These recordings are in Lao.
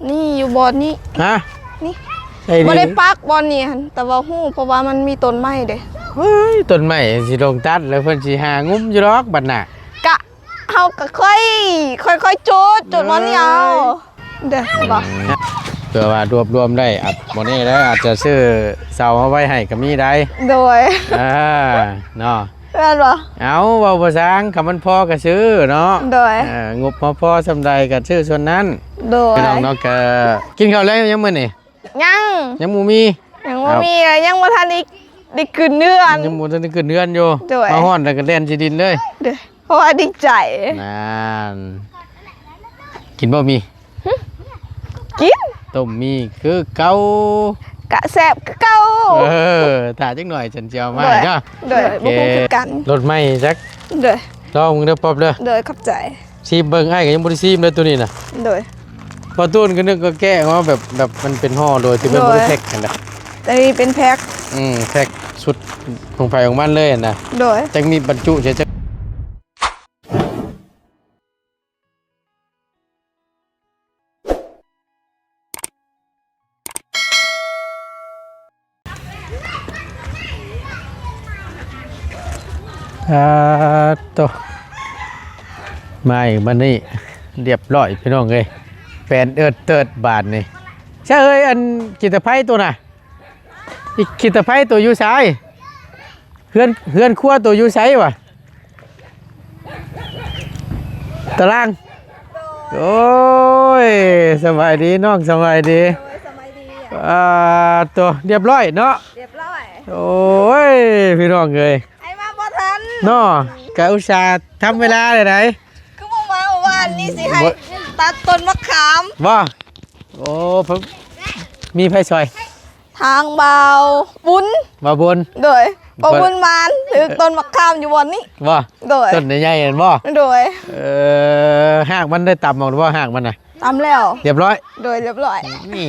ນີ້ຢູ່ບ່ອນນີ້ ຮະ ນີ້ ໃສ່ນີ້ ບໍ່ໄດ້ປັກບ່ອນນີ້ຫັ້ນ ແຕ່ວ່າຮູ້ ເພາະວ່າມັນມີຕົ້ນໄມ້ເດ້. ເຮີ້ຍ ຕົ້ນໄມ້ຊິລົງຕັດ ແລ້ວເພິ່ນຊິຫາງຸມຢູ່ດອກບັດໜ້າ. ກະ ເຮົາກໍຄ່ອຍ ຄ່ອຍໆ ຈູດ ຈູດບ່ອນນີ້ເອົາ ເອີຍ ເດ້ບໍ່? ເພື່ອວ່າລວບລວມໄດ້ ອາດ ບໍ່ແນ່ເດີ ອາດຈະຊື້ເສົາມາໄວ້ໃຫ້ກໍມີໄດ໋. ໂດຍ ອ່າ ເນາະ ແມ່ນບໍ່? ເອົາ ເວົ້າບໍ່ຊ່າງ ຄຳມັນພໍກໍຊື້ເນາະ. ໂດຍ ເອີ ງົບພໍ ພໍສ່ຳໃດກໍຊື້ສ່ວນນັ້ນ. ໂດຍ ພີ່ນ້ອງເນາະ ກໍກິນເຂົ້າແລ້ວຍັງມື້ນີ້? ຍັງ ຍັງບໍ່ມີ ຍັງບໍ່ມີ ເອົ້າ ຍັງບໍ່ທັນໄດ້ ໄດ້ຂຶ້ນເຮືອນ ຍັງບໍ່ທັນໄດ້ຂຶ້ນເຮືອນຢູ່. ໂດຍ ມາຮອດແລ້ວກໍແລ່ນຊິດິນເລີຍ. ໂດຍ ເພາະວ່າດີໃຈ. ນັ້ນ ກິນບໍ່ໝີ່? ຫຶ ກິນ ຕົ້ມໝີ່ຄືເກົ່າ ກະແຊບຄືເກົ່າ. ເອີ ຖ້າຈັກໜ້ອຍ ສັນຊິເອົາມາໃຫ້ເນາະ. ໂດຍ ໂອເຄ ບໍ່ຮູ້ຄືກັນ ລົດໃໝ່ຈັກ. ໂດຍ ລອງເບິ່ງເດີ ປັອບເດີ. ໂດຍ ຂອບໃຈ. ຊີມເບິ່ງ ອ້າຍກໍຍັງບໍ່ໄດ້ຊີມເລີຍໂຕນີ້ນະ. ໂດຍ ປະຕູນກໍນຶກວ່າແກະອອກມາແບບ ແບບມັນເປັນຫໍ່ໂດຍທີ່ມັນ ໂດຍ ບໍ່ໄດ້ແພັກຫັ້ນນະ. ອັນນີ້ເປັນແພັກ ອືມ ແພັກຊຸດຂອງໃຜຂອງມັນເລີຍຫັ້ນນະ. ໂດຍ ຈັກມີບັນຈຸໃສ່ຈັກ. ອາໂຕ ມາອີກບັດນີ້ ລຽບຮ້ອຍພີ່ນ້ອງເອີຍ. ແປນເອິດເຕີດບາດນີ້. ໃຊ່ເອີຍ ອັນຂີ້ຕະໄພໂຕນະ ອີກຂີ້ຕະໄພໂຕຢູ່ໃສ? ເຮືອນ ເຮືອນຄົວໂຕຢູ່ໃສວະ? ຕາລ່າງ. ໂດຍ ໂອ້ຍ ສະບາຍດີນ້ອງ ສະບາຍດີ. ໂດຍ ສະບາຍດີ. ອ່າ ໂຕ ລຽບຮ້ອຍເນາະ? ລຽບຮ້ອຍ. ໂອ້ຍ ພີ່ນ້ອງເອີຍ ໃຫ້ມາບໍ່ທັນເນາະ. ກະອຸດສ່າທຳເວລາໄດ້ໃດ ຄືບໍ່ມາວານນີ້ ຊິໃຫ້ຕັດຕົ້ນມະຂາມ. ບໍ່? ໂອ້ ມີໃຜຊ່ອຍ? ທາງບ່າວບຸນ. ບ່າວບຸນ. ໂດຍ ບ່າວບຸນມານຖືກຕົ້ນມະຂາມຢູ່ບ່ອນນີ້. ບໍ່? ໂດຍ ຕົ້ນໃຫຍ່ໆ ຫັ້ນບໍ່? ໂດຍ ເອີ ຮາກມັນໄດ້ຕຳອອກບໍ່? ຮາກມັນນະ ຕຳແລ້ວ ລຽບຮ້ອຍ. ໂດຍ ລຽບຮ້ອຍ. ນີ້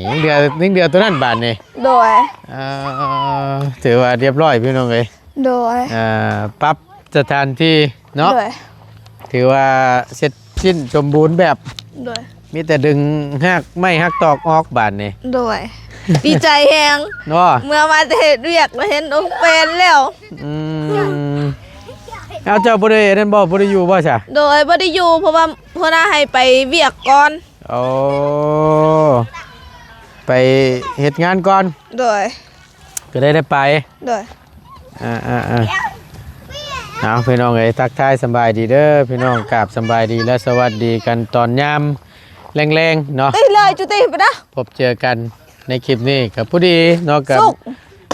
ຍັງເຫຼືອ ຍັງເຫຼືອໂຕນັ້ນບາດນີ້. ໂດຍ ເອີ ຖືວ່າລຽບຮ້ອຍພີ່ນ້ອງເອີຍ. ໂດຍ ເອີ ປັບສະຖານທີ່ເນາະ. ໂດຍ ຖືວ່າເສັດສິ້ນສົມບູນແບບ. ໂດຍ ມີແຕ່ດຶງຮາກໄມ້ຮາກຕອກອອກບາດນີ້. ໂດຍ ດີໃຈແຮງເນາະ ເມື່ອມາແຕ່ເຮັດວຽກ ມາເຫັນອົງແປນແລ້ວ. ອືມ ເອົາ ເຈົ້າບໍ່ໄດ້ນັ້ນບໍ່? ບໍ່ໄດ້ຢູ່ບໍ່ຊະ? ໂດຍ ບໍ່ໄດ້ຢູ່ ເພາະວ່າຫົວໜ້າໃຫ້ໄປວຽກກ່ອນ. ໂອ້ ໄປເຮັດງານກ່ອນ. ໂດຍ ກໍໄດ້ ໄດ້ໄປ. ໂດຍ ອ່າໆໆ ເອົາ ພີ່ນ້ອງເອີຍ ທັກທາຍສະບາຍດີເດີພີ່ນ້ອງ ກາບສະບາຍດີ ແລະ ສະຫວັດດີກັນຕອນຍາມແລງໆເນາະ. ຕິເລີຍຈຸຕິປະດາ ພົບເຈີກັນໃນຄລິບນີ້ກໍພໍດີເນາະ. ກັບ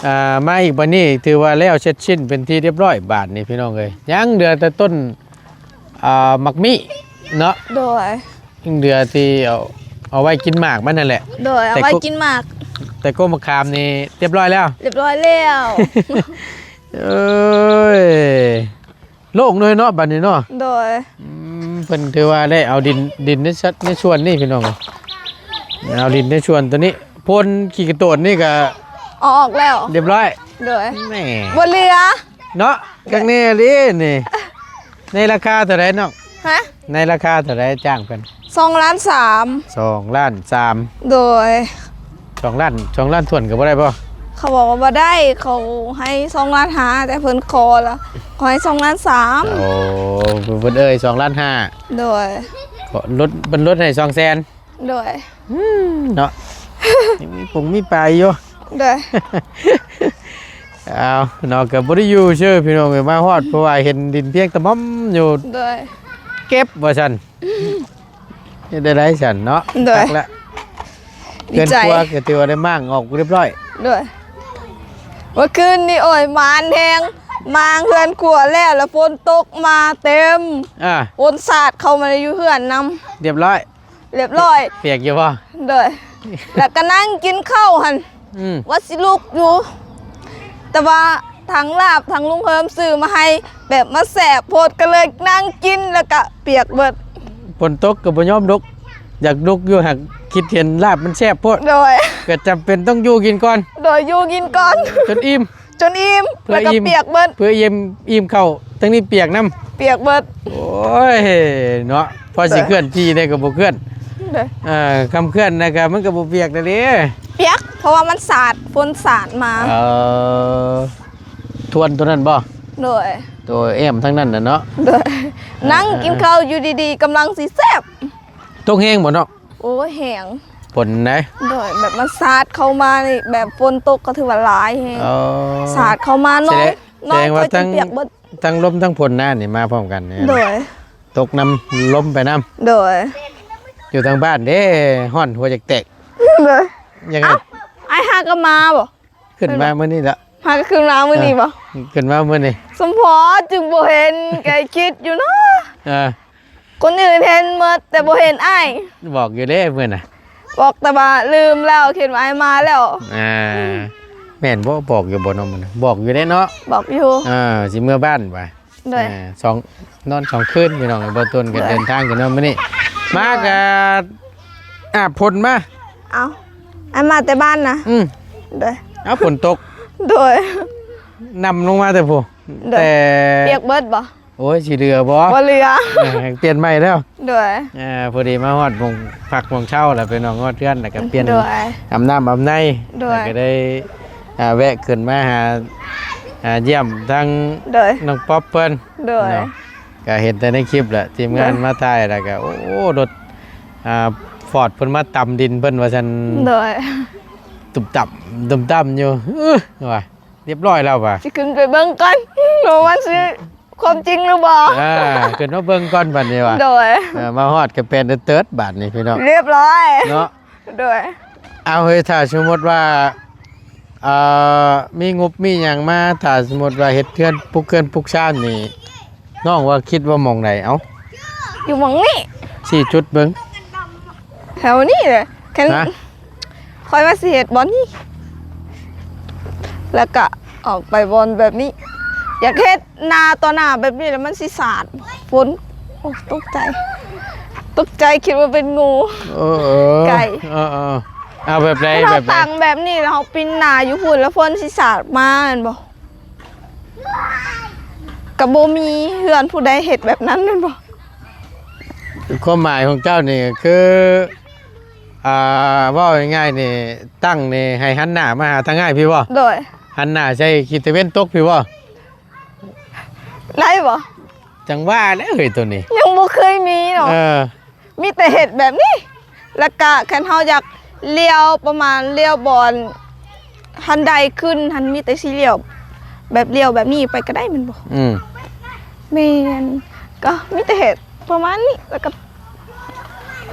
ອ່າ ມາອີກບັດນີ້ ຖືວ່າແລ້ວເສັດສິ້ນເປັນທີ່ລຽບຮ້ອຍບາດນີ້ ພີ່ນ້ອງເອີຍ. ຍັງເຫຼືອແຕ່ຕົ້ນ ອ່າ ໝາກມີ້ເນາະ. ໂດຍ ຍັງເຫຼືອທີ່ເອົາ ເອົາໄວ້ກິນໝາກມັນຫັ້ນແຫຼະ. ໂດຍ ເອົາໄວ້ກິນໝາກ. ແຕ່ກົກມະຂາມນີ້ລຽບຮ້ອຍແລ້ວ? ລຽບຮ້ອຍແລ້ວ. ເອີຍ ໂລ່ງເລີຍເນາະ ບັດນີ້ເນາະ. ໂດຍ ອືມ ເພິ່ນຖືວ່າໄດ້ເອົາດິນ ດິນໃນ ໃນສວນນີ້ ພີ່ນ້ອງ ເອົາດິນໃນສວນໂຕນີ້ ໂພນຂີ້ກະໂຕນນີ້ກະເອົາອອກແລ້ວ ລຽບຮ້ອຍ. ໂດຍ ແໝ່ ບໍ່ເຫຼືອເນາະ. ໂດຍ ຄັກແນ່ເລີຍນີ້. ໃນລາຄາເທົ່າໃດນ້ອງ? ຮະ? ໃນລາຄາເທົ່າໃດຈ້າງເພິ່ນ? ສອງລ້ານສາມ. ສອງລ້ານສາມ. ໂດຍ ສອງລ້ານ ສອງລ້ານຖ້ວນກໍບໍ່ໄດ້ບໍ່? ເຂົາບອກວ່າບໍ່ໄດ້ ເຂົາໃຫ້ສອງລ້ານຫ້າ ແຕ່ເພິ່ນຂໍລະ ຂໍໃຫ້ສອງລ້ານສາມ. ໂອ້ ເພິ່ນເອີ່ຍສອງລ້ານຫ້າ. ໂດຍ ເພິ່ນລົດໃຫ້ສອງແສນ. ໂດຍ ອືມ ເນາະ ຍັງມີປົງມີປາຍຢູ່. ໂດຍ ເອົາເນາະ ກໍບໍ່ໄດ້ຢູ່ຊື່ພີ່ນ້ອງເອີຍ ມາຮອດ ເພາະວ່າເຫັນດິນພຽງຕະໝ່ອມຢູ່. ໂດຍ ເກັບວ່າຊັ້ນ. ເຮັດໄດ້ໃດຊັ້ນເນາະ. ໂດຍ ຄັກລະ ດີໃຈ ເຮືອນຄົວກໍຖືວ່າໄດ້ມ້າງອອກຮຽບຮ້ອຍ. ໂດຍ ເມື່ອຄືນນີ້ ໂອ້ຍ ໝານແຮງ ມ້າງເຮືອນຄົວແລ້ວ ແລ້ວຝົນຕົກມາເຕັມ. ອ່າ ຝົນສາດເຂົ້າມາຢູ່ເຮືອນນຳ ຮຽບຮ້ອຍ. ຮຽບຮ້ອຍ. ປຽກຢູ່ບໍ່? ໂດຍ ແລ້ວກໍນັ່ງກິນເຂົ້າຫັ້ນ. ອືມ ວ່າຊິລຸກຢູ່ ແຕ່ວ່າທັງລາບທັງລຸງເຮີມຊື້ມາໃຫ້ ແບບມັນແຊບໂພດ ກໍເລີຍນັ່ງກິນ ແລ້ວກໍປຽກເບິດ. ຝົນຕົກກໍບໍ່ຍອມລຸກ ຢາກລຸກຢູ່ ຫາກຄິດເຫັນລາບມັນແຊບໂພດ. ໂດຍ ກໍຈຳເປັນຕ້ອງຢູ່ກິນກ່ອນ. ໂດຍ ຢູ່ກິນກ່ອນ ຈົນອີ່ມ. ຈົນອີ່ມ ແລ້ວກໍປຽກເບິດ ເພື່ອອີ່ມ ອີ່ມເຂົ້າ ທັງນີ້ປຽກນຳ ປຽກເບິດ. ໂອ້ຍເນາະ ພໍຊິເຄື່ອນທີ່ແດ່ກໍບໍ່ເຄື່ອນ. ໂດຍ ເອີ ຄຳເຄື່ອນນະກະມັນກະບໍ່ປຽກແລ້ວເດ້ ປຽກ ເພາະວ່າມັນສາດ ຝົນສາດມາ ເອີ ທວນໂຕນັ້ນບໍ່? ໂດຍ ໂຕແອ້ມທາງນັ້ນນະເນາະ ໂດຍ ອ່າ ນັ່ງກິນເຂົ້າຢູ່ດີໆ ກຳລັງຊິແຊບ ຕົກແຮງບໍ່ນ້ອງ? ໂອ້ຍ ແຮງ ຝົນໃດ ໂດຍ ແບບມັນສາດເຂົ້າມານີ້ ແບບຝົນຕົກກໍຖືວ່າຫຼາຍແຮງ ເອີ ສາດເຂົ້າມານ້ອງ ສະແດງວ່າທັງ ນ້ອງຂ້ອຍຈົນປຽກເບິດ ທັງລົມທັງຝົນນະນີ້ມາພ້ອມກັນນີ້ ໂດຍ ຕົກນຳລົມໄປນຳ ໂດຍ ຢູ່ທາງບ້ານເດ້ ຮ້ອນຫົວຈາກແຕກ ໂດຍ ຍັງ ເອົ້າ ອ້າຍຫາກໍມາບໍ່? ຂຶ້ນມາມື້ນີ້ລະ ຫາກໍຂຶ້ນມາມື້ນີ້ບໍ່? ເອີ ຂຶ້ນມາມື້ນີ້ ສົມພໍຈຶ່ງບໍ່ເຫັນ ໄກຄິດຢູ່ເນາະ ເອີ ຄົນອື່ນເຫັນໝົດ ແຕ່ບໍ່ເຫັນອ້າຍ ບອກຢູ່ເດ້ມື້ນະ ບອກແຕ່ວ່າລືມແລ້ວ ຄິດວ່າອ້າຍມາແລ້ວ ອ່າ ແມ່ນບໍ່? ບອກຢູ່ບໍ່ເນາະມື້ນະ? ບອກຢູ່ເດ້ເນາະ ບອກຢູ່ ເອີ ຊິເມືອບ້ານວ່າ ໂດຍ ອ່າ ສອງ ນອນສອງຄືນພີ່ນ້ອງ ເອີ ບໍ່ຕົນກໍ ໂດຍ ເດີນທາງຂຶ້ນມາມື້ນີ້ ໂດຍ ມາກໍອາບຝົນມາ ເອົ້າ ອ້າຍມາແຕ່ບ້ານນະ ອືມ ໂດຍ ເອົ້າ ຝົນຕົກ ໂດຍ ນຳລົງມາແຕ່ພຸ້ນ ໂດຍ ແຕ່ ປຽກເບິດບໍ່? ໂອ້ຍ ຊິເຫຼືອບໍ່? ບໍ່ເຫຼືອ ເອີ ປ່ຽນໃໝ່ແລ້ວ ໂດຍ ອ່າ ພໍດີມາຮອດໝ່ອງພັກໝ່ອງເຊົາແລ້ວ ພີ່ນ້ອງ ຮອດເຮືອນແລ້ວກໍປ່ຽນ ໂດຍ ອາບນ້ຳອາບໃນ ໂດຍ ແລ້ວກໍໄດ້ ອ່າ ແວະຂຶ້ນມາຫາ ອ່າ ຢ້ຽມທາງ ໂດຍ ນ້ອງປັອບເພິ່ນ ໂດຍ ເນາະ ກໍເຫັນແຕ່ໃນຄລິບແຫຼະ ທີມງານ ໂດຍ ມາຖ່າຍ ແລ້ວກໍ ໂອ້ ລົດ ອ່າ ຟອດເພິ່ນມາຕຳດິນເພິ່ນວ່າຊັ້ນ ໂດຍ ຕຸ່ມຕ່ຳ ຕຸ່ມຕ່ຳຢູ່ ເອີ ວ່າ ຮຽບຮ້ອຍແລ້ວວ່າ ຊິຂຶ້ນໄປເບິ່ງກ່ອນ ວ່າມັນຊິຄວາມຈິງຫຼືບໍ່ ອ່າ ຂຶ້ນມາເບິ່ງກ່ອນບັດນີ້ວ່າ ໂດຍ ເອີ ມາຮອດກໍແປນເຕີດໆ ບາດນີ້ພີ່ນ້ອງ ຮຽບຮ້ອຍເນາະ ໂດຍ ເອົາເຮີ້ຍ ຖ້າສົມມຸດວ່າ ເອີ ມີງົບມີຫຍັງມາ ຖ້າສົມມຸດວ່າເຮັດເຮືອນ ປຸກເຮືອນປຸກຊານນີ້ ນ້ອງວ່າຄິດວ່າໝ່ອງໃດ? ເອົ້າ ຢູ່ໝ່ອງນີ້ ຊີ້ຈຸດເບິ່ງ ແຖວນີ້ແຫຼະ ຄັນ ຮະ? ຂ້ອຍວ່າຊິເຮັດບ່ອນນີ້ ແລ້ວກະອອກໄປບ່ອນແບບນີ້ ຢາກເຮັດໜ້າຕໍ່ໜ້າແບບນີ້ ແລ້ວມັນຊິສາດຝົນ ໂອ້ ຕົກໃຈ ຕົກໃຈ ຄິດວ່າເປັນງູ ເອີ ເອີ ໄກ່ ເອີ ເອີ ເອົາແບບໃດ ແບບໃດ? ເຮົາຕັ້ງແບບນີ້ ແລ້ວເຮົາປິ່ນໜ້າຢູ່ພຸ້ນ ແລ້ວຝົນຊິສາດມາແມ່ນບໍ່? ກໍບໍ່ມີເຮືອນຜູ້ໃດເຮັດແບບນັ້ນແມ່ນບໍ່? ຄວາມໝາຍຂອງເຈົ້ານີ້ກໍຄື ອ່າ ເວົ້າງ່າຍໆນີ້ ຕັ້ງນີ້ໃຫ້ຫັນໜ້າມາຫາທາງອ້າຍພີ້ບໍ່? ໂດຍ ຫັນໜ້າໃສ່ທິດຕາເວັນຕົກພີ້ບໍ່? ໄດ້ບໍ່? ຈັ່ງວ່າແຫຼະເຮີ້ຍ ໂຕນີ້ ຍັງບໍ່ເຄີຍມີເນາະ ເອີ ມີແຕ່ເຮັດແບບນີ້ ແລ້ວກະຄັນເຮົາຢາກລ້ຽວປະມານລ້ຽວບ່ອນຫັ້ນໄດ້ຂຶ້ນຫັ້ນ ມີແຕ່ຊິລ້ຽວແບບ ລ້ຽວແບບນີ້ໄປກໍໄດ້ແມ່ນບໍ່? ອືມ ແມ່ນ ກໍມີແຕ່ເຮັດປະມານນີ້ ແລ້ວກໍ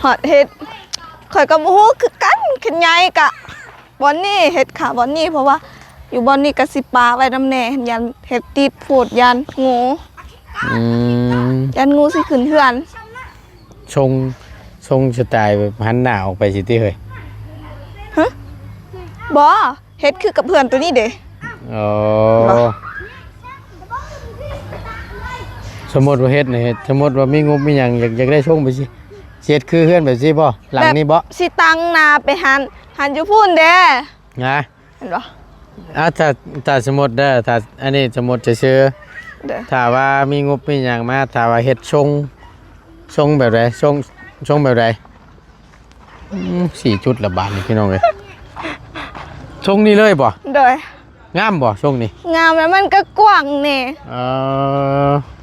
ຮອດເຮັດ ຂ້ອຍກໍບໍ່ຮູ້ຄືກັນ ຄັນໃຫຍ່ກະ ບ່ອນນີ້ເຮັດຂາບ່ອນນີ້ ເພາະວ່າຢູ່ບ່ອນນີ້ກໍຊິປະໄວ້ນຳແດ່ ຢ້ານເຮັດຕິດໂພດ ຢ້ານງູ ອືມ ຢ້ານງູຊິຂຶ້ນເຮືອນ. ຊົງ ຊົງສະໄຕແບບຫັນໜ້າອອກໄປຊີ້ຕິເຮີ້ຍ? ຮະ? ບໍ່ ເຮັດຄືກັບເຮືອນໂຕນີ້ເດ້. ອໍ ບໍ່ ສົມມຸດວ່າເຮັດນີ້ ເຮັດ ສົມມຸດວ່າມີງົບມີຫຍັງ ຢາກ ຢາກໄດ້ຊົງແບບຊີ້ ຊິເຮັດຄືເຮືອນແບບຊີ້ບໍ່? ຫຼັງນີ້ບໍ່? ຊິຕັ້ງໜ້າໄປຫັ້ນ ຫັ້ນຢູ່ພຸ້ນເດ້. ນະ ເຫັນບໍ່? ອ່າ ຖ້າ ຖ້າສົມມຸດເດີ ຖ້າ ອັນນີ້ສົມມຸດຊື່ໆ ເດີ ຖ້າວ່າມີງົບມີຫຍັງມາ ຖ້າວ່າເຮັດຊົງ ຊົງແບບໃດ? ຊົງ ຊົງແບບໃດ? ອືມ ສີ່ຈຸດລະບາດນີ້ພີ່ນ້ອງເອີຍ ຊົງນີ້ເລີຍບໍ່? ໂດຍ. ງາມບໍ່ຊົງນີ້? ງາມ ແລ້ວມັນກໍກວ້າງແດ່. ເອີ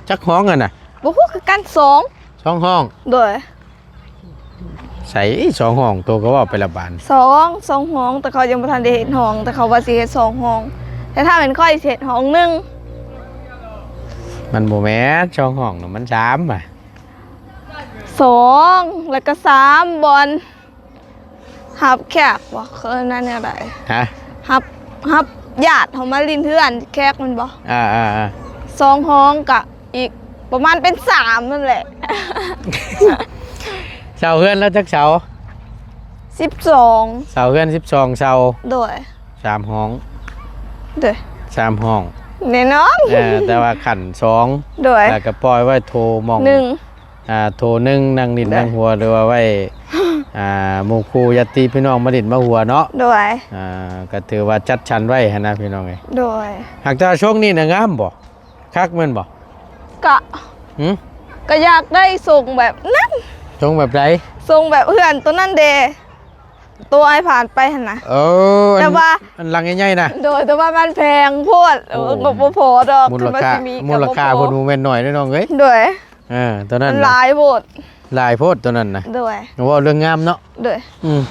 ຈັກຫ້ອງຫັ້ນນະ? ບໍ່ຮູ້ຄືກັນ ສອງ ສອງຫ້ອງ. ໂດຍ. ໃສສອງຫ້ອງ ໂຕກໍເວົ້າໄປລະບາດ. ສອງ ສອງຫ້ອງ ແຕ່ເຂົາຍັງບໍ່ທັນໄດ້ເຮັດຫ້ອງ ແຕ່ເຂົາວ່າຊິເຮັດສອງຫ້ອງ ແຕ່ຖ້າແມ່ນຂ້ອຍຊິເຮັດຫ້ອງໜຶ່ງ. ມັນບໍ່ແມ່ນສອງຫ້ອງນະ ມັນສາມຫວາ. ສອງ ແລ້ວກໍສາມ ບ່ອນຮັບແຂກບໍ່ ເຂົາເອີ້ນວ່າແນວໃດ? ຮະ? ຮັບ ຮັບຍາດເຮົາມາຫຼິ້ນເຮືອນແຂກແມ່ນບໍ່? ອ່າໆໆ ສອງຫ້ອງກະ ອີກປະມານເປັນສາມນັ້ນແຫຼະ. ເສົາເຮືອນລາວຈັກເສົາ? ສິບສອງ. ເສົາເຮືອນສິບສອງເສົາ. ໂດຍ. ສາມຫ້ອງ. ໂດຍ. ສາມຫ້ອງ. ແນ່ນອນ. ເອີ ແຕ່ວ່າຂັ້ນສອງ. ໂດຍ. ແລ້ວກໍປ່ອຍໄວ້ໂຖໝ່ອງໜຶ່ງ ອ່າ ໂຖໜຶ່ງ ນັ່ງຫຼິ້ນ ໂດຍ ນັ່ງຫົວ ຫຼືວ່າໄວ້ ອ່າ ໝູ່ຄູ່ຍາດຕິພີ່ນ້ອງມາຫຼິ້ນມາຫົວເນາະ. ໂດຍ. ອ່າ ກໍຖືວ່າຈັດສັນໄວ້ຫັ້ນນະພີ່ນ້ອງເອີຍ. ໂດຍ. ຫາກແຕ່ວ່າຊ່ວງນີ້ນະງາມບໍ່? ຄັກແມ່ນບໍ່? ກະ ຫື? ກະຢາກໄດ້ຊົງແບບນັ້ນ. ຊົງແບບໃດ? ຊົງແບບເຮືອນໂຕນັ້ນເດ ໂຕອ້າຍຜ່ານໄປຫັ້ນນະ. ເອີ ແຕ່ວ່າ ອັນຫຼັງໃຫຍ່ໆນະ. ໂດຍ ແຕ່ວ່າມັນແພງໂພດ. ໂອ້ ເອີ ງົບບໍ່ພໍດອກ. ມູນລະຄ່າ ຄືວ່າຊິມີ ມູນລະຄ່າເພິ່ນບໍ່ແມ່ນໜ້ອຍເດ້ນ້ອງເອີຍ. ໂດຍ ເອີ ໂຕນັ້ນ ມັນຫຼາຍໂພດ ຫຼາຍໂພດໂຕນັ້ນນະ. ໂດຍ ເວົ້າເລື່ອງງາມເນາະ. ໂດຍ ອືມ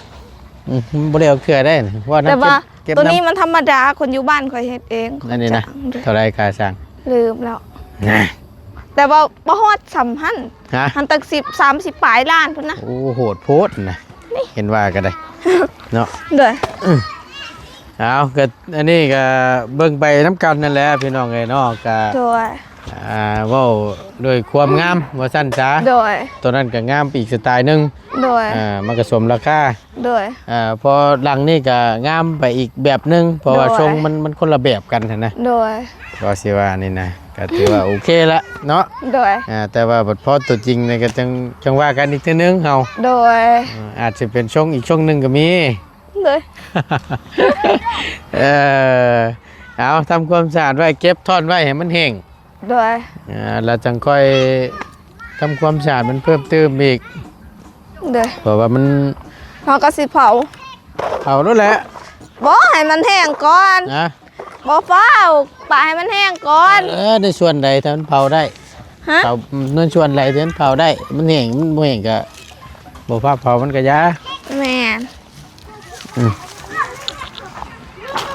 ອືມ ບໍ່ໄດ້ເອົາເທື່ອໄດ້ ເວົ້ານຳ. ແຕ່ວ່າ ເກັບ ໂຕນີ້ ນຳ ມັນທຳມະດາ ຄົນຢູ່ບ້ານຂ້ອຍເຮັດເອງ. ອັນນີ້ນະ ເທົ່າໃດຄ່າຊ່າງ? ລືມແລ້ວນະ ແຕ່ວ່າບໍ່ຮອດສ່ຳຫັ້ນ. ຮະ? ຫັ້ນຕັ້ງສິບ ສາມສິບປາຍລ້ານພຸ້ນນະ. ໂອ້ ໂຫດໂພດນະ. ນີ້ ເຫັນວ່າກໍໄດ້ເນາະ. ໂດຍ ອືມ ເອົາ ກໍອັນນີ້ກໍເບິ່ງໄປນຳກັນນັ້ນແຫຼະພີ່ນ້ອງເອີຍເນາະ. ກໍ ໂດຍ ອ່າ ເວົ້າດ້ວຍຄວາມງາມວ່າຊັ້ນຊະ. ໂດຍ ໂຕນັ້ນກໍງາມໄປອີກສະໄຕໜຶ່ງ. ໂດຍ ອ່າ ມັນກໍສົມລາຄາ. ໂດຍ ເອີ ເພາະຫຼັງນີ້ກໍງາມໄປອີກແບບໜຶ່ງ ເພາະວ່າ ໂດຍ ຊົງມັນ ມັນຄົນລະແບບກັນຫັ້ນນະ. ໂດຍ ກໍຊິວ່ານີ້ນະ ກໍຖືວ່າໂອເຄລະເນາະ. ໂດຍ ອ່າ ແຕ່ວ່າບັດພໍຕົວຈິງນີ້ກໍຈັ່ງ ຈັ່ງວ່າກັນອີກເທື່ອໜຶ່ງເຮົາ. ໂດຍ ເອີ ອາດຊິເປັນຊົງອີກຊົງໜຶ່ງກໍມີ. ໂດຍ ເອີ ເອົາ ທຳຄວາມສະອາດໄວ້ ເກັບທ້ອນໄວ້ໃຫ້ມັນແຫ້ງ. ໂດຍ ອ່າ ແລ້ວຈັ່ງຄ່ອຍທຳຄວາມສະອາດມັນເພີ່ມຕື່ມອີກ. ໂດຍ ເພາະວ່າມັນ ເຮົາກໍຊິເຜົາ ເຜົາໂລດແຫຼະ. ບໍ່ ໃຫ້ມັນແຫ້ງກ່ອນ. ຮະ? ບໍ່ຟ້າວ ປະໃຫ້ມັນແຫ້ງກ່ອນ. ເອີ ໃນສ່ວນໃດທີ່ມັນເຜົາໄດ້? ຮະ? ເຜົາ ໃນສ່ວນໃດທີ່ມັນເຜົາໄດ້ ມັນແຫ້ງ ມັນບໍ່ແຫ້ງກໍບໍ່ຟ້າວເຜົາ ມັນກໍຢ່າ. ແມ່ນ ອືມ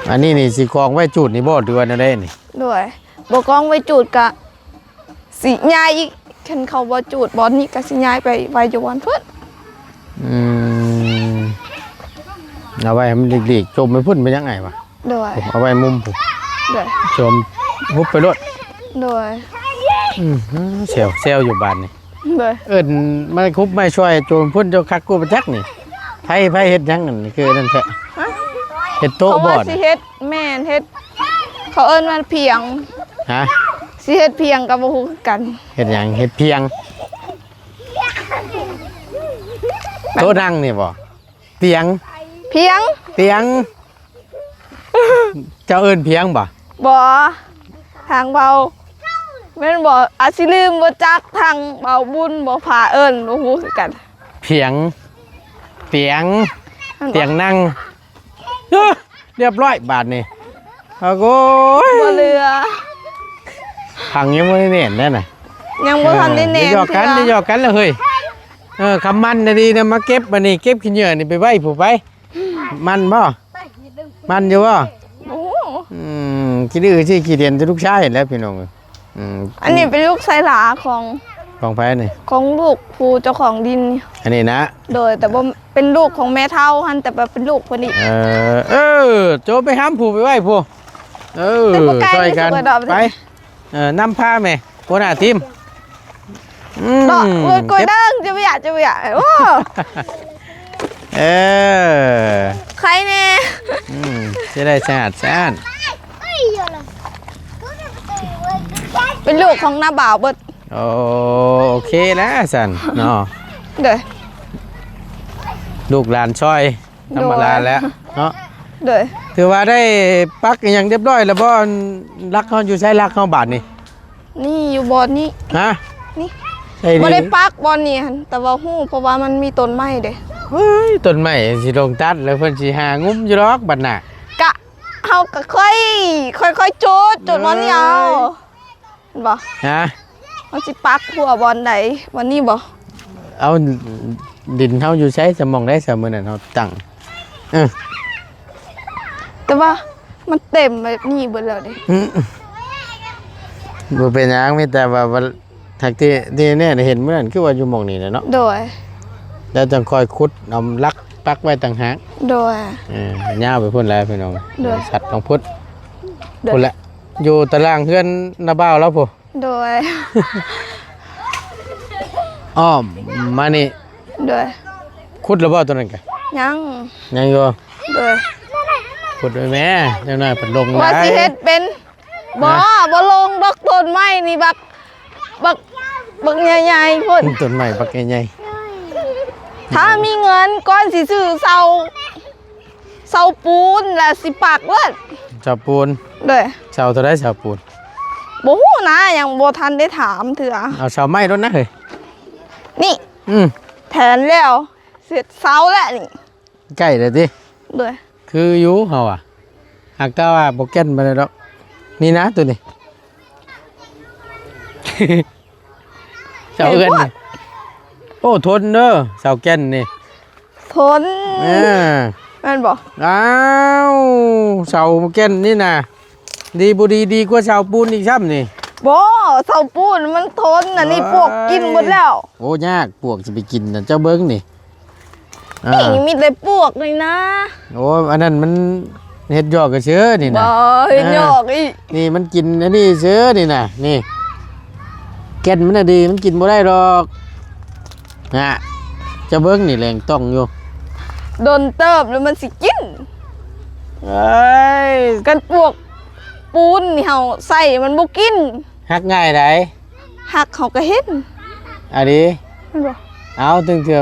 ອັນນີ້ນີ້ຊິກອງໄວ້ຈູດນີ້ບໍ່ ຫຼືວ່າແນວໃດນີ້? ໂດຍ ບໍ່ກອງໄວ້ຈູດກະຊິຍ້າຍອີກ. ຄັນເຂົາບໍ່ຈູດບ່ອນນີ້ກະຊິຍ້າຍໄປໄວ້ຢູ່ບ່ອນພຸ້ນ. ອືມ ເອົາໄວ້ໃຫ້ມັນຫຼີກໆ ຈົ່ມໄປພຸ້ນໄປຫຍັງອ້າຍວະ? ໂດຍ ເອົາໄວ້ມຸມພຸ້ນ. ໂດຍ ຈົ່ມຮຸບໄປໂລດ. ໂດຍ ອືມ ແຊວ ແຊວຢູ່ບາດນີ້. ໂດຍ ເອີ້ນໄມ້ຄຸບໄມ້ຊ່ອຍໂຈມພຸ້ນ ເຈົ້າຄັກກູປະຈັກນີ້. ໃຜ ໃຜເຮັດຫຍັງນັ້ນ ຄືນັ້ນແທ້? ຮະ? ເຮັດໂຕະບໍ່? ເຂົາວ່າຊິເຮັດ ແມ່ນ ເຮັດ ເຂົາເອີ້ນວ່າພຽງ. ຮະ? ຊິເຮັດພຽງກໍບໍ່ຮູ້ຄືກັນ. ເຮັດຫຍັງ? ເຮັດພຽງ ໂຕະນັ່ງນີ້ບໍ່? ພຽງ ພຽງ ພຽງ. ເຈົ້າເອີ້ນພຽງບໍ່? ບໍ່ ທາງເວົ້າແມ່ນບໍ່? ອາດຊິລືມ ບໍ່ຈັກ ທາງເວົ້າບຸນບໍ່ພາເອີ້ນ ບໍ່ຮູ້ຄືກັນ. ພຽງ ພຽງ ພຽງນັ່ງ. ເອີ ຮຽບຮ້ອຍບາດນີ້. ໂອ້ຍ ບໍ່ເຫຼືອ ຜັງຍັງບໍ່ໄດ້ແໜ້ນແດ່ນະ. ຍັງບໍ່ທັນໄດ້ແໜ້ນ ຢ່າຫຍອກກັນ ເທື່ອ ຢ່າຫຍອກກັນລະເຮີ້ຍ. ເອີ ຄຳໝັ້ນນະດີນະ ມາເກັບ ບັດນີ້ເກັບຂີ້ເຫຍື້ອນີ້ໄປໄວ້ຜູ້ໃປ. ໝັ້ນບໍ່? ໝັ້ນຢູ່ບໍ່? ໂອ້ ອືມ ຂີ້ດື້ຊິຂີ້ເດັນແຕ່ລູກຊາຍແຫຼະພີ່ນ້ອງ. ອືມ ອັນນີ້ເປັນລູກຊາຍຫຼ້າຂອງ ຂອງໃຜນີ້? ຂອງລູກຜູ້ເຈົ້າຂອງດິນ. ອັນນີ້ນະ? ໂດຍ ແຕ່ບໍ່ ເປັນລູກຂອງແມ່ເຖົ້າຫັ້ນ ແຕ່ວ່າເປັນລູກເພິ່ນອີກ. ເອີ ເອີ ໂຈໄປຫາຜູ້ໄປໄວ້ຜູ້. ເອີ ຊ່ອຍກັນໄປ. ເອີ ນຳພາແມ່ ຫົວໜ້າທີມ. ອືມ ເນາະ ເອີ ກວຍເດີງ ຈະບໍ່ຢາກ ຈະບໍ່ຢາກ ໂອ້ ເອີ ໃຄແນ່. ອືມ ຈະໄດ້ສະອາດສະອ້ານ. ເປັນລູກຂອງນ້າບ່າວເບິດ. ໂອ້ ໂອເຄແລ້ວຊັ້ນເນາະ. ໂດຍ ລູກຫຼານຊ່ອຍ ທຳມະດາແລ້ວເນາະ. ໂດຍ ຖືວ່າໄດ້ປັກອີ່ຫຍັງຮຽບຮ້ອຍແລ້ວບໍ່? ຫຼັກເຮົາຢູ່ໃສ? ຫຼັກເຮົາບາດນີ້ ນີ້ຢູ່ບ່ອນນີ້. ຮະ? ນີ້ ໃສ່ນີ້ ບໍ່ໄດ້ປັກບ່ອນນີ້ຫັ້ນ ແຕ່ວ່າຮູ້ ເພາະວ່າມັນມີຕົ້ນໄມ້ເດ້. ເຮີ້ຍ ຕົ້ນໄມ້ຊິລົງຕັດ ແລ້ວເພິ່ນຊິຫາງຸມຢູ່ດອກບັດໜ້າ. ກະ ເຮົາກະຄ່ອຍ ຄ່ອຍໆໂຈດ ໂຈດບ່ອນນີ້ເອົາ. ເອີຍ ເຫັນບໍ່? ຮະ? ເຮົາຊິປັກຫົວບ່ອນໃດ? ບ່ອນນີ້ບໍ່? ເອົາ ດິນເຮົາຢູ່ໃສ? ສະໝ່ອງໃດສະ ມື້ນັ້ນເຮົາຕັ້ງ? ເອີ ແຕ່ວ່າມັນເຕັມແບບນີ້ເບິດແລ້ວເດ້. ອືມ ບໍ່ເປັນຫຍັງ ມີແຕ່ວ່າ ວ່າ ຫາກທີ່ ທີ່ແນ່ເຫັນມື້ນັ້ນຄືວ່າຢູ່ໝ່ອງນີ້ແຫຼະເນາະ. ໂດຍ ແລ້ວຈັ່ງຄ່ອຍຂຸດເອົາຫຼັກປັກໄວ້ຕ່າງຫາກ. ໂດຍ ເອີ ຍາວໄປພຸ້ນແຫຼະພີ່ນ້ອງ. ໂດຍ ສັດຕ້ອງພຸດ. ໂດຍ ພຸ້ນແຫຼະ ຢູ່ຕາລ່າງເຮືອນນ້າບ່າວລາວພຸ້ນ. ໂດຍ ອ້ອມມານີ້. ໂດຍ ຂຸດແລ້ວບໍ່ໂຕນັ້ນກະ? ຍັງ ຍັງຢູ່. ໂດຍ ຂຸດໄວ້ແມ້ ຈັກໜ້ອຍເພິ່ນລົງ. ວ່າຊິເຮັດເປັນ ບໍ່ ບໍ່ລົງດອກ ຕົ້ນໄມ້ນີ້ບັກ ບັກ ບັກໃຫຍ່ໆພຸ້ນ. ຕົ້ນໄມ້ບັກໃຫຍ່ໆ ຖ້າມີເງິນກ່ອນຊິຊື້ເສົາ ເສົາປູນ ແລ້ວຊິປັກເລີດ. ເສົາປູນ? ໂດຍ ເສົາເທົ່າໃດເສົາປູນ? ບໍ່ຮູ້ນະ ຍັງບໍ່ທັນໄດ້ຖາມເທື່ອ. ເອົາເສົາໄມ້ໂລດນະເຮີ້ຍ. ນີ້ ອືມ ແຜນແລ້ວ ເຮັດເສົາແລ້ວນີ້ ໃກ້ແລ້ວຕິ? ໂດຍ ຄືຢູ່ເຮົາວ່າ ຫາກແຕ່ວ່າບໍ່ແກ່ນປານໃດດອກ ນີ້ນະໂຕນີ້ ເສົາເຮືອນນີ້ ໂອ້ ທົນເດີ ເສົາແກ່ນນີ້ ທົນ ເອີ ແມ່ນບໍ່? ອ້າວ ເສົາແກ່ນນີ້ນະ ດີບໍ່ດີ ດີກວ່າເສົາປູນອີກຊ້ຳນີ້. ບໍ່ ເສົາປູນມັນທົນ ອັນນີ້ປວກກິນໝົດແລ້ວ. ໂອ້ຍ ໂອ້ ຍາກ ປວກຊິໄປກິນນະ ເຈົ້າເບິ່ງນີ້ ອ່າ ນີ້ມີແຕ່ປວກນີ້ນະ. ໂອ້ ອັນນັ້ນມັນເຮັດຫຍອກຊື່ໆນີ້ນະ ບໍ່ ເຮັດຫຍອກອີກ ອ່າ ນີ້ມັນກິນອັນນີ້ຊື່ນີ້ນະ ນີ້ ແກ່ນມັນນະດີ ມັນກິນບໍ່ໄດ້ດອກ. ນະ ເຈົ້າເບິ່ງນີ້ແຫຼງຕ່ອງຢູ່ ດົນເຕີບແລ້ວມັນຊິກິນ. ເອີຍ ກັນປວກປູນນີ້ເຮົາໃສ່ມັນບໍ່ກິນ ຫັກງ່າຍໃດ໋. ຫັກເຮົາກໍເຫັນ ອາດີ ແມ່ນບໍ່? ເອົາ ເຖິງເທື່ອ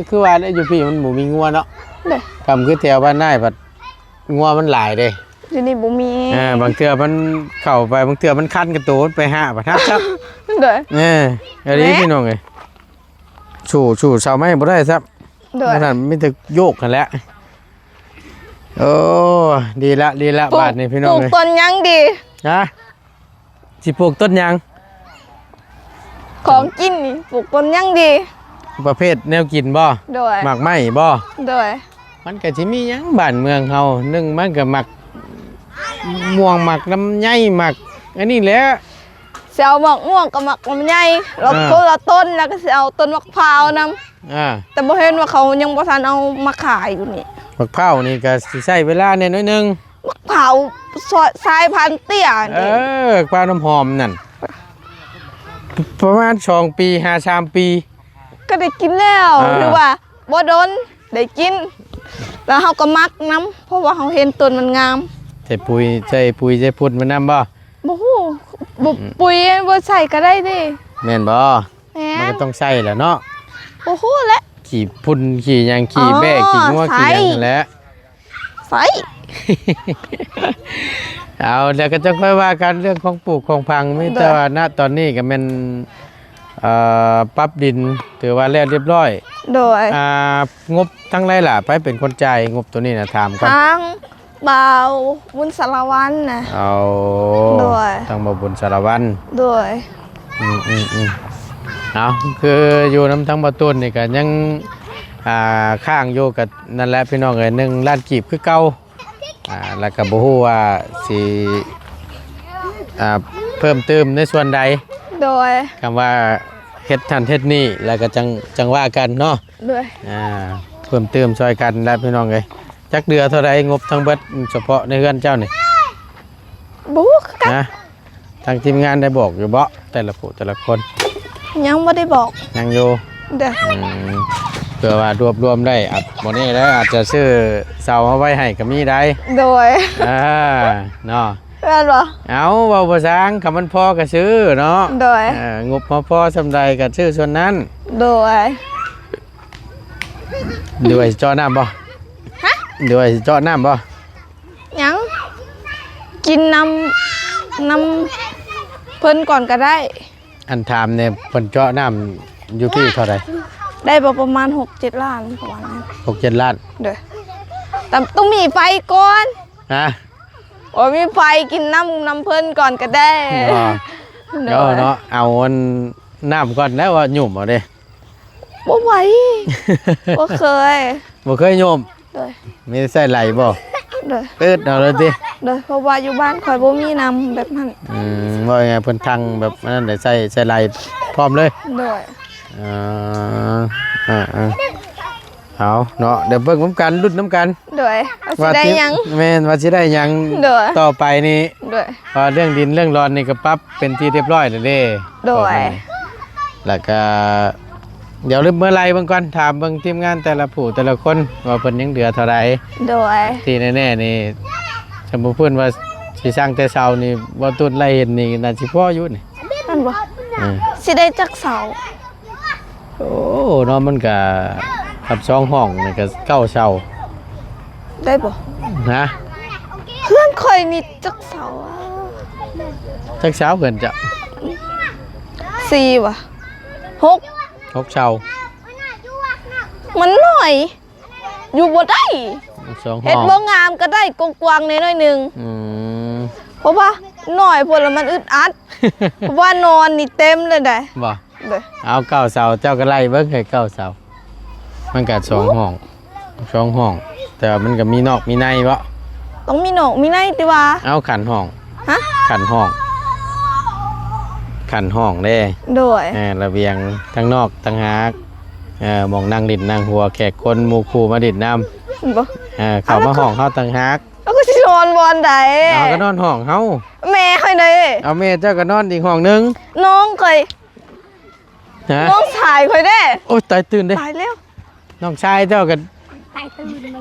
ຄືວ່າແຫຼະ ຢູ່ພີ້ມັນບໍ່ມີງົວເນາະ. ເດ້ ກຳຄືແຖວບ້ານນາຍພັດ ງົວມັນຫຼາຍເດ້ ຢູ່ນີ້ບໍ່ມີ. ອ່າ ບາງເທື່ອມັນເຂົ້າໄປ ບາງເທື່ອມັນຄັນກັບໂຕ ມັນໄປຫາບັດຮັບຊ້ຳ. ໂດຍ ເອີ ອັນນີ້ ແມ່ ພີ່ນ້ອງເອີຍ ສູ້ ສູ້ເສົາໄມ້ບໍ່ໄດ້ຊ້ຳ. ໂດຍ ນັ້ນມີແຕ່ໂຍກຫັ້ນແຫຼະ. ໂອ້ ດີລະ ດີລະ ປູກ ບາດນີ້ ພີ່ນ້ອງເອີຍ ປູກຕົ້ນຫຍັງດີ? ຮະ? ຊິປູກຕົ້ນຫຍັງ? ຂອງກິນນີ້ ປູກຕົ້ນຫຍັງດີ? ປະເພດແນວກິນບໍ່? ໂດຍ ໝາກໄມ້ບໍ່? ໂດຍ ມັນກະຊິມີຫຍັງບ້ານເມືອງເຮົາ ໜຶ່ງມັນກະໝາກມ່ວງ ໝາກລຳໄຍ ໝາກອັນນີ້ແຫຼະ. ຊິເອົາໝາກມ່ວງກັບໝາກລຳໄຍ ແລ້ວ ອ່າ ຄົນລະຕົ້ນ ແລ້ວກະຊິເອົາຕົ້ນໝາກພ້າວນຳ. ອ່າ ແຕ່ບໍ່ເຫັນວ່າເຂົາຍັງບໍ່ທັນເອົາມາຂາຍຢູ່ນີ້. ໝາກພ້າວນີ້ກະຊິໃຊ້ເວລາແດ່ໜ້ອຍໜຶ່ງ. ໝາກພ້າວສາຍພັນເຕ້ຍນີ້ ເອີ ໝາກພ້າວນ້ຳຫອມນັ້ນ ປະມານສອງປີ ຫາສາມປີ ກໍໄດ້ກິນແລ້ວ. ອ່າ ຖືວ່າບໍ່ດົນໄດ້ກິນ ແລ້ວເຮົາກໍມັກນຳ ເພາະວ່າເຮົາເຫັນຕົ້ນມັນງາມ. ໃສ່ປຸຍ ໃສ່ປຸຍໃສ່ຝຸ່ນມັນນຳບໍ່? ບໍ່ຮູ້ ບໍ່ ອືມ ປຸຍບໍ່ໃສ່ກໍໄດ້ເດ້. ແມ່ນບໍ່? ແມ່ນ ມັນກໍຕ້ອງໃສ່ແຫຼະເນາະ. ບໍ່ຮູ້ແຫຼະ ຂີ້ຝຸ່ນຂີ້ຫຍັງ ຂີ້ແບ້ ອໍ ຂີ້ງົວ ໃສ່ ຂີ້ຫຍັງຫັ້ນແຫຼະ. ໃສ່ ເອົາ ແລ້ວກໍຈະຄ່ອຍວ່າກັນເລື່ອງຂອງປູກຂອງຝັງ. ມີແຕ່ວ່າ ໂດຍ ນະຕອນນີ້ກໍແມ່ນ ເອີ ປັບດິນ ຖືວ່າແລ້ວລຽບລ້ອຍ. ໂດຍ ອ່າ ງົບທາງໃດລະ ໃຜເປັນຄົນຈ່າຍງົບໂຕນີ້ນະ ຖາມກ່ອນ. ທາງ ບ່າວບຸນສາລະວັນນະ. ເອົາ ໂດຍ ທາງບ່າວບຸນສາລະວັນ. ໂດຍ ອືມໆໆ ເອົາ ຄືຢູ່ນຳທາງບ່າວຕູນນີ້ກໍຍັງ ອ່າ ຄ້າງຢູ່ ກໍນັ້ນແຫຼະພີ່ນ້ອງເອີຍ ໜຶ່ງລ້ານກີບຄືເກົ່າ. ອ່າ ແລ້ວກໍບໍ່ຮູ້ວ່າຊິ ອ່າ ເພີ່ມຕື່ມໃນສ່ວນໃດ. ໂດຍ ຄຳວ່າເຮັດຫັ້ນເຮັດນີ້ ແລ້ວກໍຈັ່ງ ຈັ່ງວ່າກັນເນາະ. ໂດຍ ອ່າ ເພີ່ມຕື່ມຊ່ອຍກັນແຫຼະພີ່ນ້ອງເອີຍ. ຈັກເດືອເທົ່າໃດງົບທັງເບິດ ສະເພາະໃນເຮືອນເຈົ້ານີ້? ບໍ່ຮູ້ຄືກັນ ນະ ທາງທີມງານໄດ້ບອກຢູ່ບໍ່ ແຕ່ລະຜູ້ແຕ່ລະຄົນ? ຍັງບໍ່ໄດ້ບອກ. ຍັງຢູ່ ເດີ ອືມ ເພື່ອວ່າລວບລວມໄດ້ ອາດ ບໍ່ແນ່ເດີ ອາດຈະຊື້ເສົາເອົາໄວ້ໃຫ້ກໍມີໄດ໋. ໂດຍ ອ່າ ເນາະ ແມ່ນບໍ່? ເອົາ ເວົ້າບໍ່ຊ່າງ ຄຳມັນພໍກໍຊື້ເນາະ. ໂດຍ ເອີ ງົບເຮົາພໍສ່ຳໃດກໍຊື້ສ່ວນນັ້ນ. ໂດຍ ຫຼືວ່າຊິເຈາະນ້ຳບໍ່? ຮະ? ຫຼືວ່າຊິເຈາະນ້ຳບໍ່? ຍັງ ກິນນ້ຳ ນ້ຳເພິ່ນກ່ອນກໍໄດ້. ອັນ ຖາມແດ່ ເພິ່ນເຈາະນ້ຳຢູ່ພີ້ເທົ່າໃດ? ໄດ້ບໍ່ປະມານຫົກເຈັດລ້ານ ປະມານນັ້ນ. ຫົກເຈັດລ້ານ? ໂດຍ ແຕ່ຕ້ອງມີໄຟກ່ອນ. ຮະ? ໂອ້ຍ ມີໄຟ ກິນນ້ຳ ນ້ຳເພິ່ນກ່ອນກໍໄດ້. ອໍ ໂດຍ ເນາະ ເອົາອັນ ນ້ຳກ່ອນແລ້ວວ່າຫຍຸ້ມເອົາເດ້. ບໍ່ໄຫວ ບໍ່ເຄີຍ ບໍ່ເຄີຍໂຍມ. ໂດຍ ມີແຕ່ໃຊ້ໄຫຼບໍ່? ໂດຍ ເອີດເອົາເລີຍຕິ? ໂດຍ ເພາະວ່າຢູ່ບ້ານຂ້ອຍບໍ່ມີນ້ຳແບບນັ້ນ. ອືມ ເວົ້າງ່າຍໆ ເພິ່ນທັງແບບອັນນັ້ນໄດ້ ໃຊ້ ໃຊ້ໄຫຼພ້ອມເລີຍ. ໂດຍ ເອີ ເອີ ເອີ ເອົາເນາະ ດຽວເບິ່ງນຳກັນ ລຸ້ນນຳກັນ. ໂດຍ ວ່າຊິໄດ້ຫຍັງ? ແມ່ນ ວ່າຊິໄດ້ຫຍັງ? ໂດຍ ຕໍ່ໄປນີ້. ໂດຍ ເພາະວ່າເລື່ອງດິນເລື່ອງດອນນີ້ກໍປັບເປັນທີ່ຮຽບຮ້ອຍແລ້ວເດ້. ໂດຍ ແລ້ວກໍດຽວລຶບເມືອໄລ່ເບິ່ງກ່ອນ ຖາມເບິ່ງທີມງານແຕ່ລະຜູ້ແຕ່ລະຄົນວ່າເພິ່ນຍັງເຫຼືອເທົ່າໃດ. ໂດຍ ທີ່ແນ່ໆນີ້ ສົມມຸດເພິ່ນວ່າຊິສ້າງແຕ່ເສົານີ້ ບໍ່ຕຸນໄລ່ເຫັນນີ້ໜ້າຊິພໍຢູ່ນີ້. ແມ່ນບໍ່? ເອີ ຊິໄດ້ຈັກເສົາ? ໂອ້ ເນາະ ມັນກະ ກັບສອງຫ້ອງນີ້ກະເກົ້າເສົາ ໄດ້ບໍ່? ຮະ? ເຮືອນຂ້ອຍນີ້ຈັກເສົາອະ? ຈັກເສົາເຮືອນເຈົ້າ? ສີ່ຫວາ? ຫົກ ຫົກເສົາ. ມັນນ້ອຍ ຢູ່ບໍ່ໄດ້ ສອງຫ້ອງ ເຮັດບໍ່ງາມກໍໄດ້ ກວ້າງໆແດ່ໜ້ອຍໜຶ່ງ. ອືມ ເພາະວ່ານ້ອຍໂພດແລ້ວມັນອຶດອັດ ເພາະວ່ານອນນີ້ເຕັມເລີຍໄດ໋. ບໍ່ ເດີ ເອົາເກົ້າເສົາ ເຈົ້າກໍໄລ່ເບິ່ງໃຫ້ເກົ້າເສົາ ມັນກໍສອງຫ້ອງ ສອງຫ້ອງ ແຕ່ວ່າມັນກໍມີນອກມີໃນບໍ? ຕ້ອງມີນອກມີໃນຕິວ່າ. ເອົາຂັ້ນຫ້ອງ ຮະ? ຂັ້ນຫ້ອງ ຂັ້ນຫ້ອງເດ້. ໂດຍ ເອີ ລະບຽງທາງນອກຕ່າງຫາກ ເອີ ໝ່ອງນັ່ງຫຼິ້ນນັ່ງຫົວແຂກຄົນໝູ່ຄູ່ມາຫຼິ້ນນຳ. ບໍ່ ເອີ ເຂົ້າມາຫ້ອງເຮົາຕ່າງຫາກ. ເອົາ ກໍຊິນອນບ່ອນໃດ? ເອົາ ກໍນອນຫ້ອງເຮົາ. ແມ່ຂ້ອຍເດ້? ເອົາ ແມ່ເຈົ້າກໍນອນອີກຫ້ອງໜຶ່ງ. ນ້ອງຂ້ອຍ ຮະ? ນ້ອງຊາຍຂ້ອຍເດ້. ໂອ້ຍ ຕາຍຕື່ນເດ້ ຕາຍແລ້ວ. ນ້ອງຊາຍເຈົ້າກໍ ຕາຍຕື່ນ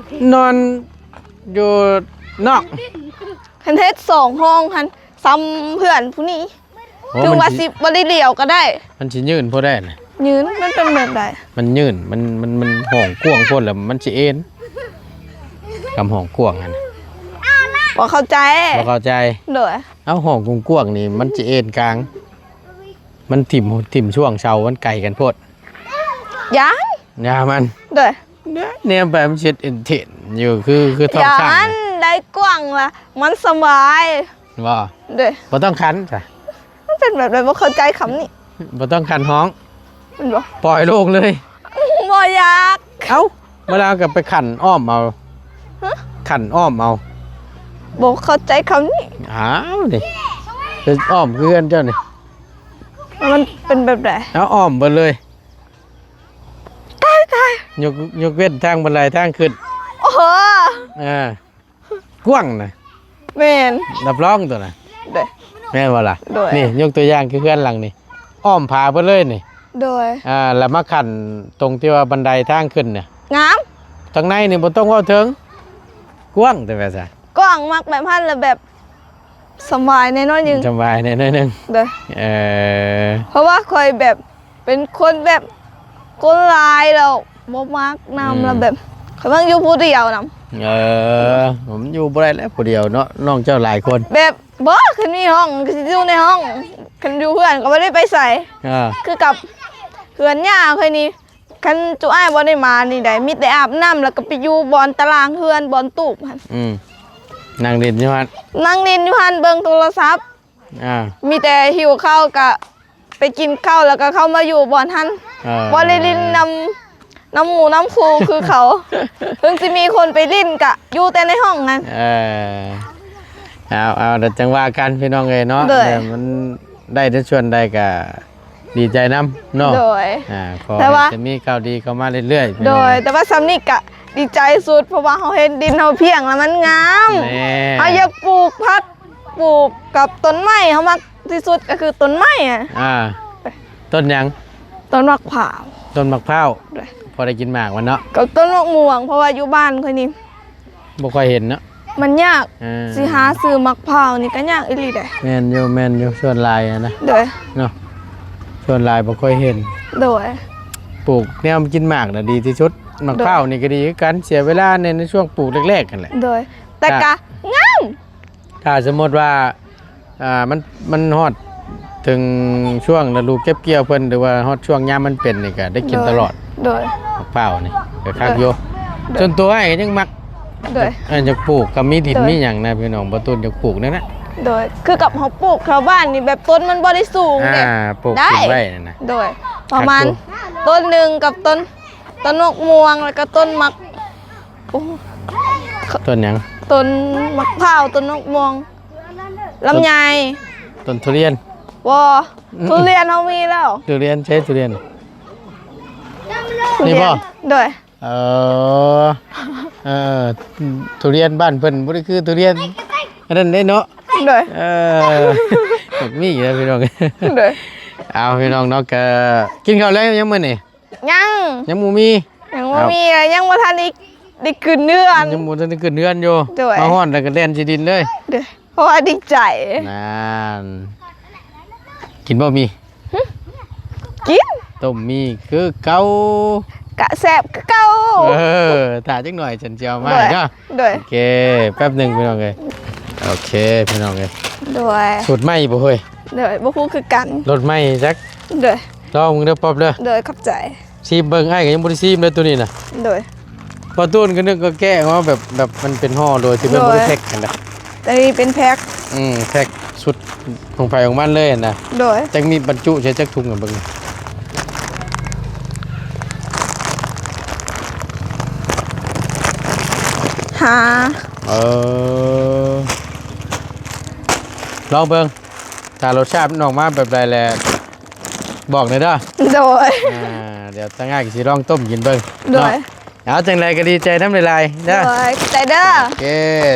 ນອນຢູ່ນອກ. ຄັນເຮັດສອງຫ້ອງຫັ້ນ ສ່ຳເພື່ອນຜູ້ນີ້. ໂອ້ ເຖິງວ່າ ມັນຊິ ຊິບໍ່ໄດ້ຫຼຽວກໍໄດ້. ມັນຊິຍື່ນໂພດໄດ໋ນະ. ຍື່ນ ມັນເປັນແບບໃດ? ມັນຍື່ນ ມັນ ມັນ ມັນຫ້ອງກວ້າງໂພດ ແລ້ວມັນຊິເອັນ ກຳຫ້ອງກວ້າງຫັ້ນນະ. ບໍ່ເຂົ້າໃຈ ບໍ່ເຂົ້າໃຈ. ໂດຍ ເອົາ ຫ້ອງກວ້າງໆນີ້ມັນຊິເອັນກາງ ມັນຖິ້ມ ຖິ້ມຊ່ວງເສົາ ມັນໄກກັນໂພດ. ຢ້ານ ຢ່າມັນ. ໂດຍ ແນມໄປມັນຊິເຮັດເອັນເທັນຢູ່ ຄື ຄືທ້ອງຊ້າງ. ຢ້ານໄດ້ກວ້າງລະ ມັນສະບາຍ. ບໍ່ ໂດຍ ບໍ່ຕ້ອງຂັນຊະ. ມັນເປັນແບບໃດ? ບໍ່ເຂົ້າໃຈຄຳນີ້. ບໍ່ຕ້ອງຂັນຫ້ອງ ແມ່ນບໍ່? ປ່ອຍໂລ່ງເລີຍ. ບໍ່ຢາກ. ເອົ້າ ເວລາກໍໄປຂັນອ້ອມເອົາ. ຮະ? ຂັນອ້ອມເອົາ. ບໍ່ເຂົ້າໃຈຄຳນີ້. ອ້າວ ນີ້ ໄປອ້ອມເຮືອນເຈົ້ານີ້. ມັນເປັນແບບໃດ? ເອົາ ອ້ອມເບິດເລີຍ. ຕາຍ ຕາຍ. ຍົກ ຍົກເວັ້ນທາງບັນໄດທາງຂຶ້ນ. ໂອ້ໂຫ ເອີ ກວ້າງນະ. ແມ່ນ ຮັບຮອງຕົວນະ. ໂດຍ ແມ່ນບໍ່ລະ? ໂດຍ ນີ້ຍົກຕົວຢ່າງຄືເຮືອນຫຼັງນີ້ ອ້ອມຜາເບິດເລີຍນີ້. ໂດຍ ອ່າ ແລ້ວມາຂັ້ນຕົງທີ່ວ່າບັນໄດທາງຂຶ້ນນີ້ ງາມ. ທາງໃນນີ້ບໍ່ຕ້ອງເວົ້າເຖິງ ກວ້າງແຕ່ວ່າຊະ. ກວ້າງ ມັກແບບຫັ້ນລະ ແບບສະບາຍແດ່ໜ້ອຍໜຶ່ງ. ສະບາຍແດ່ໜ້ອຍໜຶ່ງ. ໂດຍ ເອີ ເພາະວ່າຂ້ອຍແບບ ເປັນຄົນແບບຄົນຫຼາຍແລ້ວບໍ່ມັກນຳ. ອືມ ແລ້ວແບບຂ້ອຍມັກຢູ່ຜູ້ດຽວນຳ. ເອີ ມັນຢູ່ບໍ່ໄດ້ແລ້ວຜູ້ດຽວເນາະ ນ້ອງເຈົ້າຫຼາຍຄົນ. ແບບບໍ່ ຄັນມີຫ້ອງກໍຊິຢູ່ໃນຫ້ອງ ຄັນຢູ່ເຮືອນກໍບໍ່ໄດ້ໄປໃສ. ເອີ ຄືກັບເຮືອນຍ່າຂ້ອຍນີ້ ຄັນຈຸອ້າຍບໍ່ໄດ້ມານີ້ໃດ ມີແຕ່ອາບນ້ຳ ແລ້ວກໍໄປຢູ່ບ່ອນຕາລາງເຮືອນ ບ່ອນຕູບຫັ້ນ. ອືມ ນັ່ງຫຼິ້ນຢູ່ຫັ້ນ ນັ່ງຫຼິ້ນຢູ່ຫັ້ນ ເບິ່ງໂທລະສັບ. ອ່າ ມີແຕ່ຫິວເຂົ້າກະໄປກິນເຂົ້າ ແລ້ວກະເຂົ້າມາຢູ່ບ່ອນຫັ້ນ. ເອີ ບໍ່ໄດ້ຫຼິ້ນນຳ ນຳໝູ່ນຳຄູ່ຄືເຂົາ. ເຖິງຊິມີຄົນໄປຫຼິ້ນກະຢູ່ແຕ່ໃນຫ້ອງນັ້ນ. ເອີ ເອົາ ເອົາ ດຽວຈັ່ງວ່າກັນພີ່ນ້ອງເອີຍເນາະ. ໂດຍ ແຕ່ມັນໄດ້ໃນສ່ວນໃດກະດີໃຈນຳເນາະ. ໂດຍ ອ່າ ຂໍໃຫ້ຈະມີຂ່າວດີເຂົ້າມາເລື້ອຍໆ. ໂດຍ ພີ່ນ້ອງເອີຍ ແຕ່ວ່າສ່ຳນີ້ກະດີໃຈສຸດ ເພາະວ່າເຮົາເຮັດດິນເຮົາພຽງແລ້ວມັນງາມ. ແມ່ນ ເຮົາຢາກປູກຜັກ ປູກກັບຕົ້ນໄມ້ ເຮົາມັກທີ່ສຸດກໍຄືຕົ້ນໄມ້ອະ. ອ່າ ຕົ້ນຫຍັງ? ຕົ້ນໝາກພ້າວ. ຕົ້ນໝາກພ້າວ. ໂດຍ ພໍໄດ້ກິນໝາກມັນເນາະ. ກັບຕົ້ນໝາກມ່ວງ ເພາະວ່າຢູ່ບ້ານຂ້ອຍນີ້ບໍ່ຄ່ອຍເຫັນເນາະ ມັນຍາກ. ເອີ ຊິຫາຊື້ໝາກພ້າວນີ້ກໍຍາກອີ່ຫຼີເດ້. ແມ່ນຢູ່ ແມ່ນຢູ່ ສ່ວນຫຼາຍຫັ້ນນະ. ໂດຍ ເນາະ ສ່ວນຫຼາຍບໍ່ຄ່ອຍເຫັນ. ໂດຍ ປູກແນວກິນໝາກນະດີທີ່ສຸດ. ໝາກພ້າວນີ້ກໍດີຄືກັນ ເສຍເວລາໃນ ໃນຊ່ວງປູກແລກໆຫັ້ນແຫຼະ. ໂດຍ ແຕ່ກະງາມ. ຖ້າສົມມຸດວ່າ ອ່າ ມັນ ມັນຮອດເຖິງຊ່ວງລະດູເກັບກ່ຽວເພິ່ນ ຫຼືວ່າຮອດຊ່ວງຍາມມັນເປັນນີ້ ກໍໄດ້ກິນຕະຫຼອດ. ໂດຍ ໝາກພ້າວນີ້ກໍຄັກຢູ່. ໂດຍ ສ່ວນຕົວອ້າຍກໍຍັງມັກ. ໂດຍ ເອີ ຢາກປູກ ກໍມີດິນ ໂດຍ ມີຫຍັງນະ ພີ່ນ້ອງ ບໍ່ຕູນຢາກປູກນັ້ນນະ. ໂດຍ ຄືກັບເຮົາປູກແຖວບ້ານນີ້ ແບບຕົ້ນມັນບໍ່ໄດ້ສູງເດ້. ອ່າ ປູກໄດ້ ກິນໄວ້ນັ້ນນະ. ໂດຍ ປະມານຕົ້ນໜຶ່ງກັບຕົ້ນ ຕົ້ນໝາກມ່ວງ ແລ້ວກໍຕົ້ນໝາກ ໂອ້ ຕົ້ນຫຍັງ? ຕົ້ນໝາກພ້າວ ຕົ້ນໝາກມ່ວງ ລຳໄຍ ຕົ້ນທຸລຽນ. ບໍ່ ອືມ ທຸລຽນເຮົາມີແລ້ວ. ທຸລຽນ ໃຊ້ທຸລຽນ ທຸລຽນ ນີ້ບໍ່? ໂດຍ ເອີ ເອີ ທຸລຽນບ້ານເພິ່ນບໍ່ໄດ້ຄືທຸລຽນອັນນັ້ນເດ້ເນາະ. ໂດຍ ເອີ ມີຢູ່ແລ້ວພີ່ນ້ອງ. ໂດຍ ເອົາ ພີ່ນ້ອງເນາະ ກໍກິນເຂົ້າແລ້ວຍັງມື້ນີ້? ຍັງ ຍັງບໍ່ມີ. ຍັງບໍ່ມີ ເອົ້າ ຍັງບໍ່ທັນໄດ້ ໄດ້ຂຶ້ນເຮືອນ ຍັງບໍ່ທັນໄດ້ຂຶ້ນເຮືອນຢູ່. ໂດຍ ມາຮອດແລ້ວກໍແລ່ນຊິດິນເລີຍ. ໂດຍ ເພາະວ່າດີໃຈ. ນັ້ນ ກິນບໍ່ໝີ່? ຫຶ? ກິນ ຕົ້ມໝີ່ຄືເກົ່າ ກະແຊບຄືເກົ່າ. ເອີ ຖ້າຈັກໜ້ອຍ ສັນຊິເອົາມາໃຫ້ເນາະ. ໂດຍ ໂດຍ ໂອເຄ ແປັບໜຶ່ງພີ່ນ້ອງເອີຍ. ໂອເຄພີ່ນ້ອງເອີຍ. ໂດຍ ສູດໃໝ່ບໍ່ເຮີ້ຍ? ໂດຍ ບໍ່ຮູ້ຄືກັນ ລົດໃໝ່ຈັກ. ໂດຍ ລອງເບິ່ງເດີປັອບເດີ. ໂດຍ ຂອບໃຈ. ຊີມເບິ່ງ ອ້າຍກໍຍັງບໍ່ໄດ້ຊີມເລີຍໂຕນີ້ນະ. ໂດຍ ບໍ່ຕູນກໍນຶກວ່າແກະອອກມາແບບ ແບບມັນເປັນຫໍ່ໂດຍທີ່ເພິ່ນບໍ່ໄດ້ແພັກຫັ້ນນະ. ໂດຍ ໂຕນີ້ເປັນແພັກ ອືມ ແພັກຊຸດຂອງໃຜຂອງມັນເລີຍຫັ້ນນະ. ໂດຍ ຈັກມີບັນຈຸໃສ່ຈັກຖົງນະເບິ່ງ. ຫ້າ ເອີ ລອງເບິ່ງ ຖ້າລົດຊາດມັນອອກມາແບບໃດແລ້ວບອກແດ່ເດີ. ໂດຍ ອ່າ ດຽວທາງອ້າຍກໍຊິລອງຕົ້ມກິນເບິ່ງ. ໂດຍ ເນາະ ເອົາ ຈັ່ງໃດກໍດີໃຈນຳຫຼາຍໆເດີ. ໂດຍ ຂອບໃຈເດີ. ໂອເຄ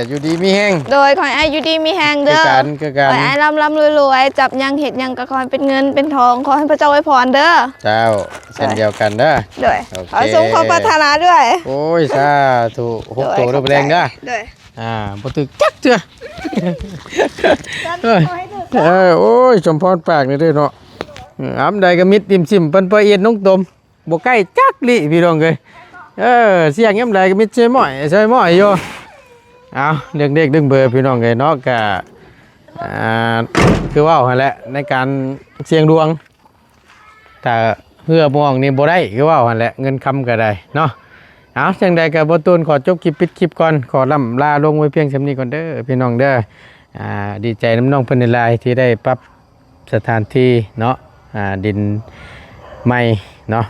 ຢູ່ດີມີແຮງ. ໂດຍ ຂໍໃຫ້ອ້າຍຢູ່ດີມີແຮງເດີ. ຄືກັນ ຄືກັນ ຂໍໃຫ້ອ້າຍລ່ຳໆລວຍໆ ຈັບຫຍັງເຮັດຫຍັງກໍຂໍໃຫ້ເປັນເງິນເປັນທອງ ຂໍໃຫ້ພະເຈົ້າອວຍພອນເດີ. ເຈົ້າ ເຊັ່ນດຽວກັນເດີ. ໂດຍ ໂອເຄ ຂໍສົມຄວາມປາດຖະໜາດ້ວຍ. ໂອ້ຍ ສາທຸ ຫົກໂຕເດີ ບໍ່ແລງເດີ. ໂດຍ ອ່າ ບໍ່ຖືກຈັກເທື່ອ. ເອີ ໂອ້ຍ ສົມພອນປາກນີ້ເດ້ເນາະ. ອຳໃດກໍມິດຕິ່ມຊິ້ມ ປັນປະເອດນົງຕົມ ບໍ່ໃກ້ຈັກລິພີ່ນ້ອງເອີຍ. ເອີ ສຽງຍາມໃດກໍມິດໃສ່ໝ້ອຍ ໃສ່ໝ້ອຍຢູ່. ເອົາ ເລື່ອງເລກເລື່ອງເບີພີ່ນ້ອງເອີຍເນາະ ກະ ອ່າ ຄືເວົ້າຫັ້ນແຫຼະ ໃນການສ່ຽງດວງ ຖ້າເຮືອມອງນີ້ບໍ່ໄດ້ ຄືເວົ້າຫັ້ນແຫຼະ ເງິນຄຳກໍໄດ້ເນາະ. ເອົາ ຈັ່ງໃດກໍບໍ່ຕູນຂໍຈົບຄລິບ ປິດຄລິບກ່ອນ ຂໍລ່ຳລາລົງໄວ້ພຽງສ່ຳນີ້ກ່ອນເດີພີ່ນ້ອງເດີ. ອ່າ ດີໃຈນຳນ້ອງເພິ່ນຫຼາຍໆ ທີ່ໄດ້ປັບສະຖານທີ່ເນາະ ອ່າ ດິນໃໝ່ເນາະ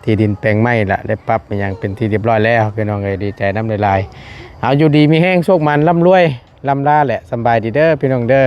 ທີ່ດິນແປງໃໝ່ລະ ໄດ້ປັບອີ່ຫຍັງເປັນທີ່ຮຽບຮ້ອຍແລ້ວພີ່ນ້ອງເອີຍ ດີໃຈນຳຫຼາຍໆ. ເອົາ ຢູ່ດີມີແຮງ ໂຊກໝານ ລ່ຳລວຍ ລ່ຳລາ ແລະ ສຳບາຍດີເດີພີ່ນ້ອງເດີ.